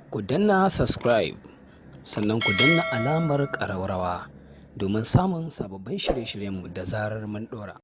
Ku danna subscribe, sannan ku danna alamar ƙararrawa domin samun sababbin shirye-shiryenmu da zarar mun ɗora.